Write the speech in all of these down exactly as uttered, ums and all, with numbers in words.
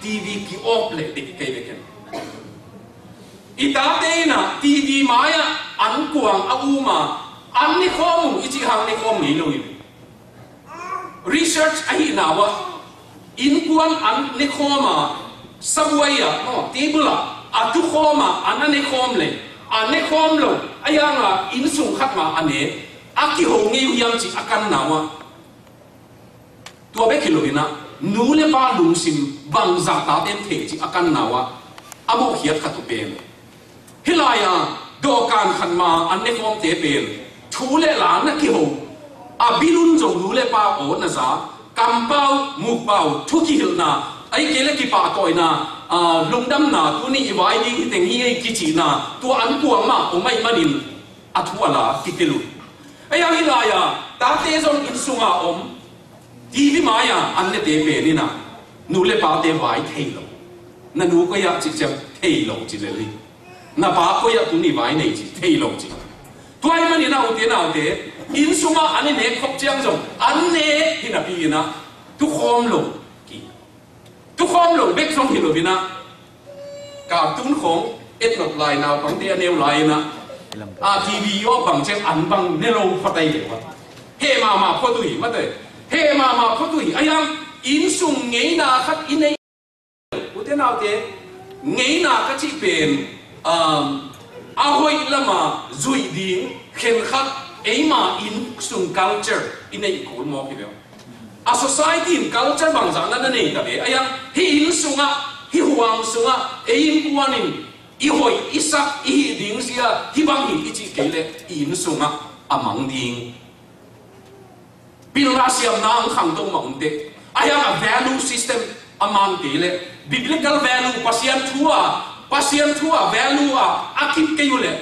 TV ki-awp leh dik kei bek in. I tate in ah TV mai-ah an kuang a um a, an ne khawm ung i cih hang ne khawm ngei lo in. Research ahihna uah innkuan an ne khawm a, sabuai ah maw, table ah a tu khawm a, an a ne khawm leh a ne khawm lo a, yang a inn sung khat mah a ne a kiho ngei uh hiam cih a kanna uah, tua bek hi lo in ah nu le pa lungsim bangzah taten thei cih a kanna uah a mawhkhiat khat uh pen, hih lai-a dawhkan khat ma an ne khawmte pen thu le la na kiho, a bilun zong nu le pa aw na za, kampau mukpau thu kihilhna, ahih kei leh kipahtawina, aa, lungdamna, tuni i vai ding hi teng hi ei kicihna, tua an kuang mah om ahih manin a thu a la kitel uh. Ei ang hih lai-a tate zong inn sunga om, TV mai-a an nete pen in ah nu le pate vai thei lo. Na nu koi ah cih ciang thei lo ci lel hi. Na pa koi ah tuni vai nei ci thei lo ci. Tua ahih manin ah ute naute, inn sungah an i nek khop ciang zong an ne hi napi in ah tukhawm lo ki, tukhawm lo bek zong hi lo in ah, cartoon khawng et nop lai, naupangte a neu lai in ah, a TV aw bang ciang an bang ne lo phatai ve ua. Heh mahmah phot uh hi, mate. Heh mahmah phot uh hi. A hiang inn sung ngeina khat i nei. Ute naute, ngeina ka cih pen, um, a hoih lama zuih ding khenkhat eima inn sung culture i neih kul mawk hi ve. A society in culture bangzah na na nei ta ve. A hiang hih inn sungah, hih huang sungah ei innkuan in i hoih i sak i hih ding zia hih bang hi i cih kei leh i inn sungah a mang ding. Pilna siamna ang khangto mah om teh. A hiang a value system a mang kei leh, biblical value, Pasian thu a, Pasian thu a value a a kip kei uh leh,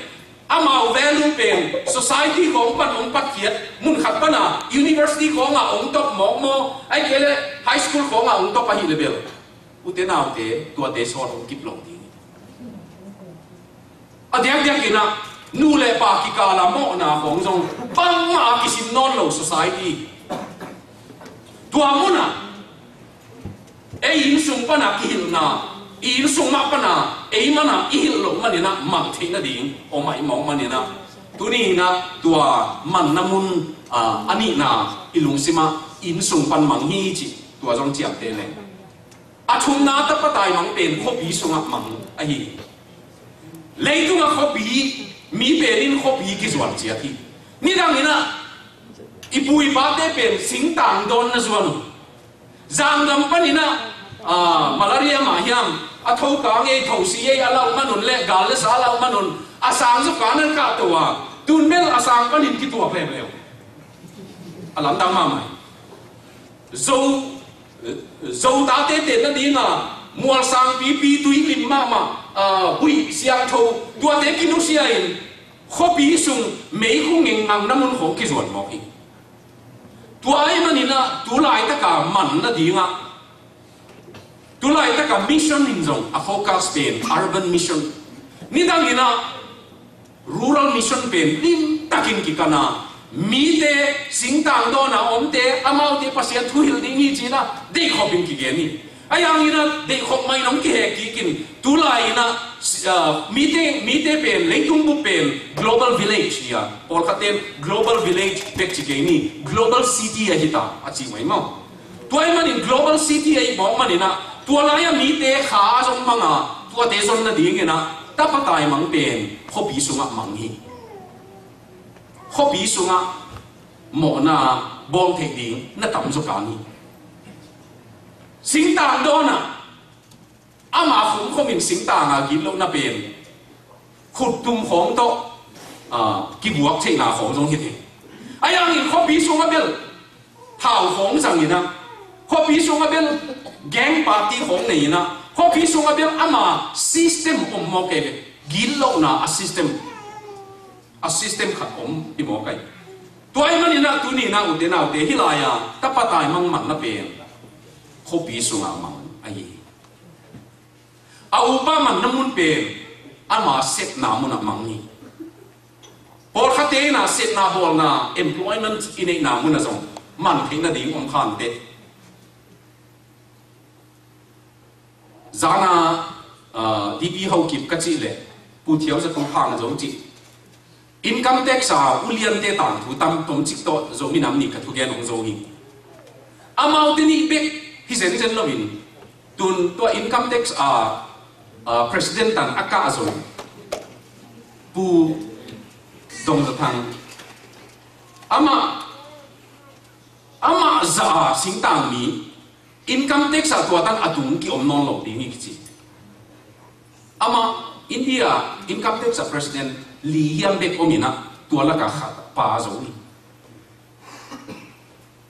amau value pen society khawng pan hong patkhiat, mun khat pana university khawngah hong top mawkmawk, ahih kei leh high school khawngah hong top ahih leh bel, ute naute, tuate sawt hong kip lo ding. A diakdiak in ah nu le pa kikala mawhna khawng zong bangmah a kisim nawn lo society. Tua munah ei inn sung pana kihilhna, i inn sung mah pana ei mana i hilh loh manin ah mang theih nading om ahih mawk manin ah, tuni in ah tua manna mun, a, a nihna i lungsimah inn sung pan mang hi cih tua zong ciamteh leng. A thumna tapa taimang pen khuapi sungah mang ahi. Leitungah khuapi mi pen in khuapi kizuan ciat hi. Nidang in ah i pu i pate pen singtang dawn na zuan uh. Zanggam panin ah, ah, malaria mah hiam, a tho kang ei, tho si ei, a lauh manun le gal le sa a lauh manun a sang zuk ka nan kahto a, tun bel a sang panin kituak leuleu. A lamdang mahmah hi. Zo, Zo tate tenna dinga mualsang pipi, tuilim mahmah, ah, huih siangtho, tuate kinusia in khuapi sung meikhu ngengngang na mun khawng kizuan mawk hi. Tua ahih manin ah tu laitaka man nadingah, tu laitaka mission in zong a focus pen urban mission. Nidang in ah rural mission pen limtakin kikan a, mite singtang dawn a omte, amaute Pasian thu hilh ding hi ci-in ah deihkhop in kigen hi. A hiang in ah deihkhop mah in hong kihek kik in, tu lai in ah, ah, mite, mite pen, leitung bup pen global village hi a, pawlkhat ten global village bek ci kei ni, global city ahi ta a ci mai maw. Tua ahih manin global city ahih mawk manin ah, tua lai-ah mite kha zong mang a, tuate zon nadingin ah tapa taimang pen khuapi sungah mang hi. Khuapi sungah mawhna bawl theih ding na tam zaw kang hi. Singtang dawn ah, ama khumkhum in singtang a gitlohna pen khuttum khawng tawh, ah, kibuak theihna khawng zong hi thei. A hiang in khuapi sungah bel thau khawng zang in ah, khuapi sungah bel gang party khawng nei in ah, khuapi sungah bel ama system om mawk ei ve. Gitlohna a system, a system khat om hi mawk ei. Tua ahih manin ah tuni in ah ute naute, hih lai-a tapa taimang manna pen khuapi sungah mang ahi hi. A upa manna mun pen ama sepna munah mang hi. Pawlkhatte in ah sepna bawlna, employment i neihna munah zong man theih nading om kha inteh. Zana, ah, D P Haokip ka cih leh, Pu Thiau Za Kul Phang a zo cih. Income tax a uliante tangthu tam tomcik tawh Zomi Nam Ni ka thugen hong zo hi. Amaute nih bek hi zenzen loin, tun tua income tax a, ah, president tan a kah zo Pu Dong Za Thang. Amah, amah zah a singtang mi, income tax ah tua tan a tung ki-om nawn lo ding hi kici. Amah India income tax ah president li hiam bek om inah, tua lakah khat pa zo hi.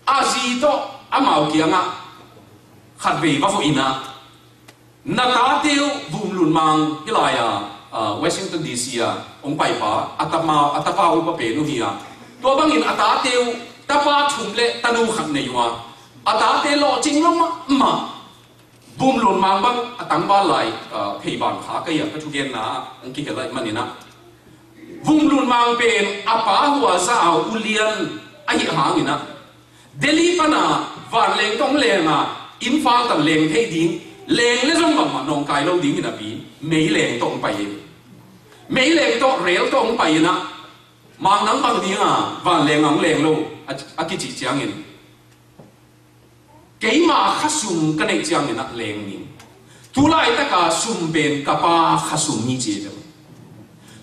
A zi tawh amau kiangah khatvei va hawh inah, na tate uh Vumlun Mang hi lai-a, ah, Washington D C a hong paipa, a tapa, a tapa upa pen uh hi a. Tua bangin a tate uh tapa thum le tanu khat nei uh a, a tate lawhcing lo mahmah. Vumlun Mang bang a tangval lai, ah, pheiban kha ka hi a, ka thugenna ah hong kihel ahih maninah, Vumlun Mang pen a pa hua za a ulian ahih hanginah, Delhi pana vanleng tawh hong leng a, Imphal tan leng thei ding, leng le zong bangmah nawngkai lo ding hi napi, meileng tawh hong pai hi. Meileng tawh, rel tawh hong pai inah, Mang nang bang dinga vanleng a hong leng lo, a, a kicih ciangin, keima khasum ka neih ciangin ah leng ning. Tulaitaka sum pen ka pa khasum hi ci hi ve.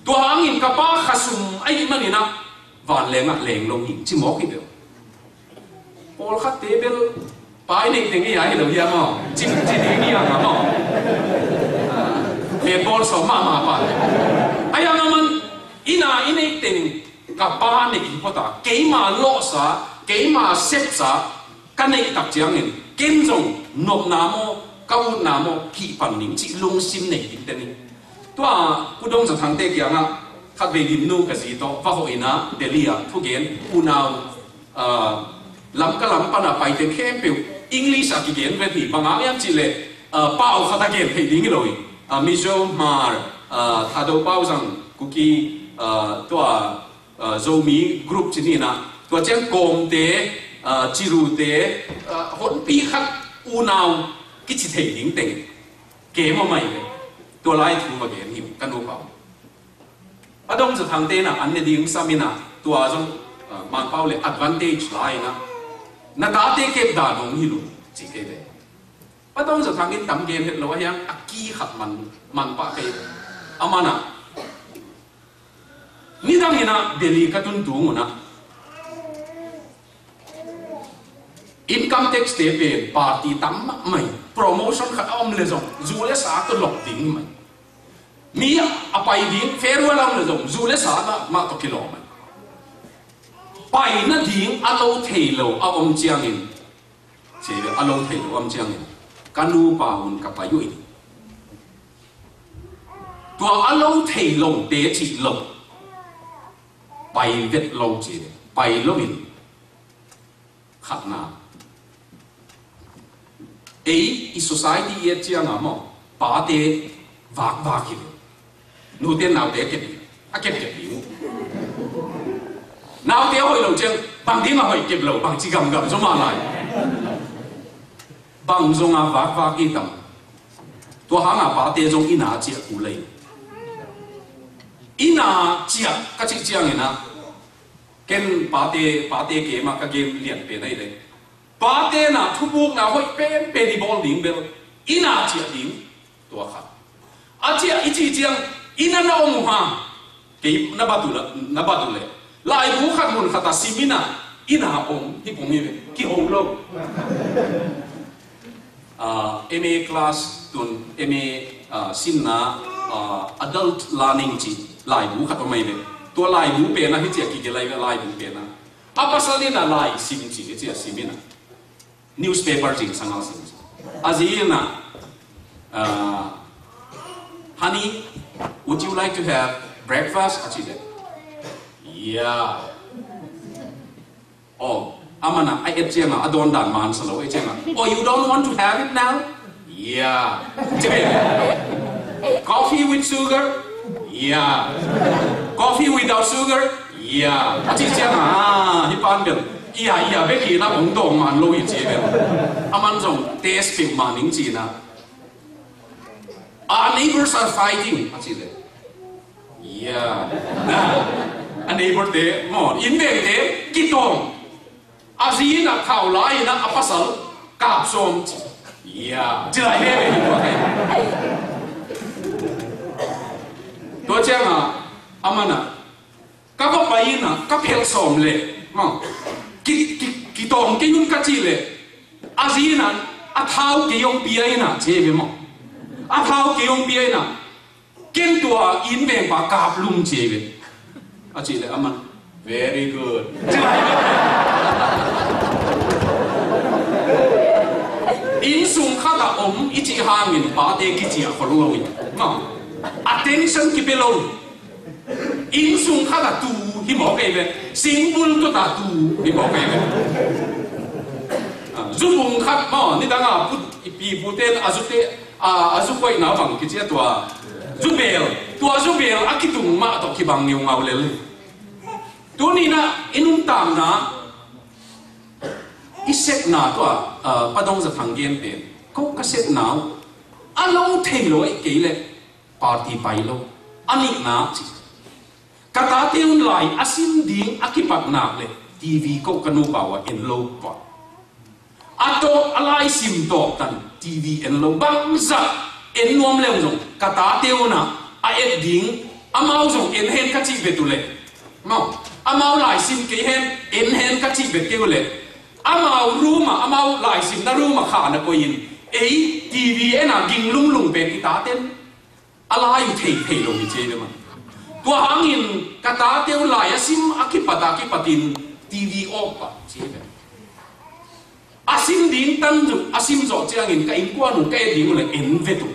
Tua hangin ka pa khasum ahih maninah vanleng ah leng lo hi ci mawk hi ve. Pawlkhatte bel pa i neih teng i a hi lo hiam aw? Ci, ci ding hi a ngam aw? Pen bawl sawm mahmah pa. A hi a ngam an ina i neih teng ka pa neih hi pawta, keima lawhsa, keima sepsa ka neih tak ciangin, ken zong nopna maw, ka utna maw, hih pan ning cih lungsim nei dingte ni. Tua Pu Dong Za Thangte kiangah khatvei Gimnu ka zi tawh va hawh inah Delhi ah thugen, unau, ah, Lamka lam pana paite khempeuh English ah kigen vet hi, bang hang hiam cih leh, ah, pau khat a gen theih ding hi lo hi. Ah, Mizo, Hmar, ah, Thado, Pauzang, Kuki, ah, tua, ah, Zomi group ci ni inah, tua ciang Kawmte, ah, Cirute, ah, honpi khat unau kici thei ding teng kem aw mai ve. Tua lai thu va gen hi uh, ka nupa uh. Pa Dong Za Thangte inah an ne ding sam inah, tua zong, ah, Mangpau le advantage la inah, na tate kep dan hong hi lo ci kei ve. Pa Dong Za Thang in tam gen het lo a, hiang a ki khat man, man pah kei. A man ah, nidang inah Delhi ka tun tung un ah, income tax te pen party tam mahmah hi. Promotion khat a om le zong zu le sa tawh lawp ding hi mai. Mi a pai ding farewell a om le zong zu le sa mah, mah tawh kilawm hi mai. Pai nading a lo thei lo a om ciangin, ci ve, a lo thei lo a om ciangin, ka nupa un ka pai uh hi. Tua a lo thei lote cih lo pai vet lo ci ve. Pai loin, khatna, ei i society i et cianga maw, pate vakvak hi ve. Nute naute kep hi, a kepkep ding uh. Naute a hoih lo ciang, bang ding a hoih kep lo, bang ci gamgam zaw mah lai. Bang zonga vakvak hi tam. Tua hanga pate zong ina ciah kul hi. Ina ciah ka cih ciangin ah, ken pate, pate kemah ka gen lian pen ahi leh, pate na thubukna hoih penpen i bawl ding bel, ina ciah ding. Tua khat. A ciah i cih ciang, ina na om uh ha. Kei na bat uh la, na bat uh leh, laibu khat mun khat a sim ina, ina om hi pong hi ve. Kiho lo. Ah, M A class tun, M A, ah, simna, ah, adult learning ci laibu khat om ahi ve. Tua laibu pen ah hi ciah kigelh ahi ve, laibu pen ah. A pasal in ah lai sim ci, hi ciah sim in ah. Newspaper cing sangah sim ci. A zi in ah, ah, "Honey, would you like to have breakfast?" a ci leh, "Yeah." Oh, a man ah a et ciangah a dawn dan man sa lo, et ciangah, "Oh, you don't want to have it now?" "Yeah." Ci ve. "Coffee with sugar?" "Yeah." "Coffee without sugar?" "Yeah." A cih ciangah, ah, hih pan bel, "Yeah, yeah," bek hi na, hong dawng man lo hi ci bel. A man zong taste peuhmah ning ci na. Our neighbors are fighting, a ci le. Ya. A neighbor te maw, inn veng te kitawng. A zi in a thau lai in a pasal kap sawm ci. Ya. Ci lai veve hi tua kei. Tua ciang a, a man a, ka va pai in a, ka phelh sawm le maw, ki, ki, kitawng kei un ka ci le. A zi in a, a thau kei hong pia in a ci ve maw. A thau kei hong pia in a, ken tua inn vengpa kap lum ci ve. A ci le a man, very good. Inn sung khat a om i ci hangin pate kici a khol lo in. Maw. Attention kipia lo. Inn sung khat a tu hi mawk ei ve. Singbul tua ta tu hi mawk ei ve. Ah, zubung khat maw, nidang a put, i pi pute a zute, a, a zu koihna bang kici a tua. Zubel, tua zubel a kitung mah tawh kibang ngeungau lel. Tuni in a, i nuntakna, i sepna tua, ah, Pa Dong Za Thang gen pen. Ko ka sepna uh, a lo thei lo ei kei le. Party pai lo. A nihna ci. Ka tate un lai a sim ding a kipat nak le T V ko ka nupa uh a en lo pah. A tawh a lai sim tawh tan T V en lo. Bangzah en nuam le zong ka tate un a, a et ding amau zong en hen ka cih vet uh le. Mau. Amau lai sim kei hen, en hen ka cih vet kei uh le. Amau room ah, amau lai simna room ah khah na koih in. Ei T V en a ging lunglung pen i taten a lai uh thei thei lo hi ci ve man. Tua hangin ka tate uh lai a sim a kipat a kipatin T V awk pah ci ve. A sim ding tan uh a sim zawh ciangin ka innkuan uh ka et ding uh le en vet uh.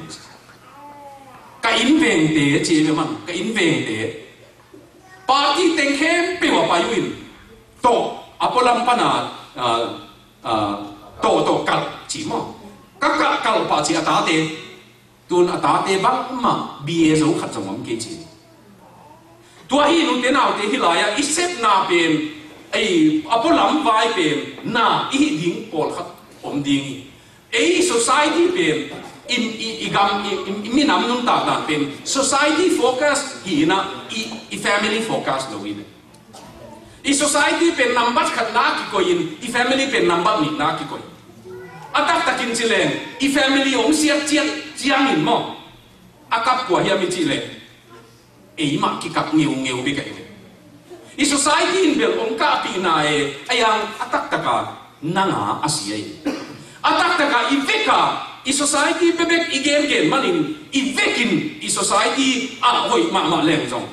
Ka inn vengte ci ve man, ka inn vengte. Party teng khempeuh a pai uh in tawh a pualam pan a, a, a, tawh tawh kalh ci maw. Ka kalh kalh pah ci a tate. Tun a tate bangmah B A zo khat zong om kei ci. Tua hi nute naute hi lai-ah i sepna pen, ei, a pualam vai pen na i hih ding pawlkhat om ding hi. Ei society pen i, i, i gam, i, i, i minam nuntak dan pen society focus hi inah i, i family focus lo hi. I society pen nambat khatna kikoih in, i family pen nambat nihna kikoih. A taktakin ci leng, i family hong siat ciat ciangin maw, a kap kua hiam i cih leng, eimah kikap ngeungeu bek ahi ve. I society in bel hong kahpihna e, a yang a taktaka nanga a si ahi. A taktaka i veka, i society bebek i gengen manin, i vekin i society a hoih mahmah leng zong,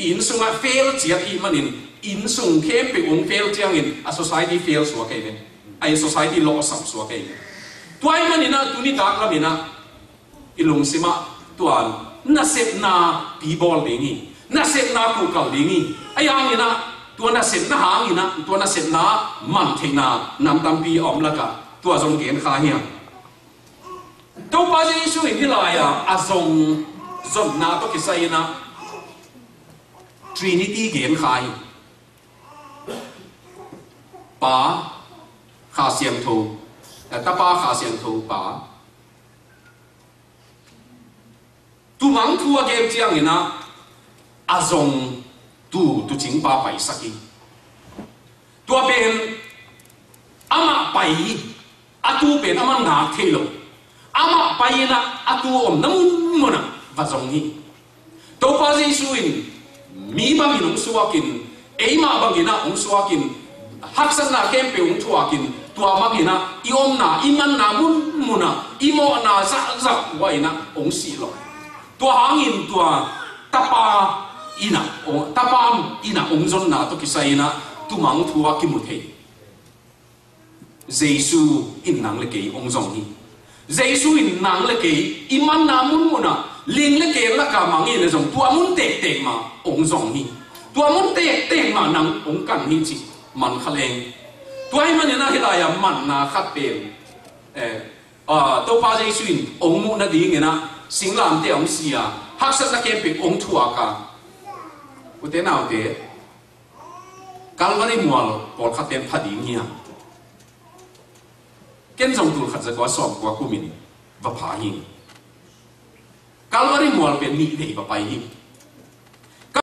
i inn sungah fail ciat i hih manin, inn sung khempeuh hong fail ciangin a society fail suak ahi ve. A i society lawhsam suak ahi ve. Tua ahih maninah tuni tak laminah i lungsimah tuan nasepna pibawl ding hi. Nasepna kuhkal ding hi. A hanginah tua nasepna hanginah tua nasepna man theihna nam tampi a om lakah tua zong gen kha hiam? Topa Jesu in hih lai-a a zong zonna tawh kisai inah Trinity gen kha hi. Pa, Kha Siangtho, eh, Tapa, Kha Siangtho, Pa. Tumang thu a gen cianginah a zong tu tucing pa paisak hi. Tua pen amah pai hi. A tu pen amah ngak thei lo. Amah pai inah a tu omna munmunah va zong hi. Topa Jesu in mi bangin hong suakin, eimah banginah hong suakin, haksatna khempeuh hong thuakin, tua banginah i omna, i manna munmunah, i mawhna zahzah uh ah inah hong sih lo. Tua hangin tua Tapa inah, Tapa inah hong zonna tawh kisai inah tumang thu ah kimu thei. Jesu in nang le kei hong zong hi. Jesu in nang le kei i manna munmunah ling le keng lakah mang hi le zong tua mun tektek mah hong zong hi. Tua mun tektek mah nang hong kan hi cih man kha leng. Tua ahih maninah hih lai-ah manna khat pen, eh, ah, Topa Jesu in hong muh nadinginah singlamteh hong si a, haksatna khempeuh hong thuak a, ute naute, Calvary mual pawlkhat pen pha ding hiam? Ken zong tul khat za kua sawm kua kumin va pha hi. Calvary mual pen nih vei va pai hi.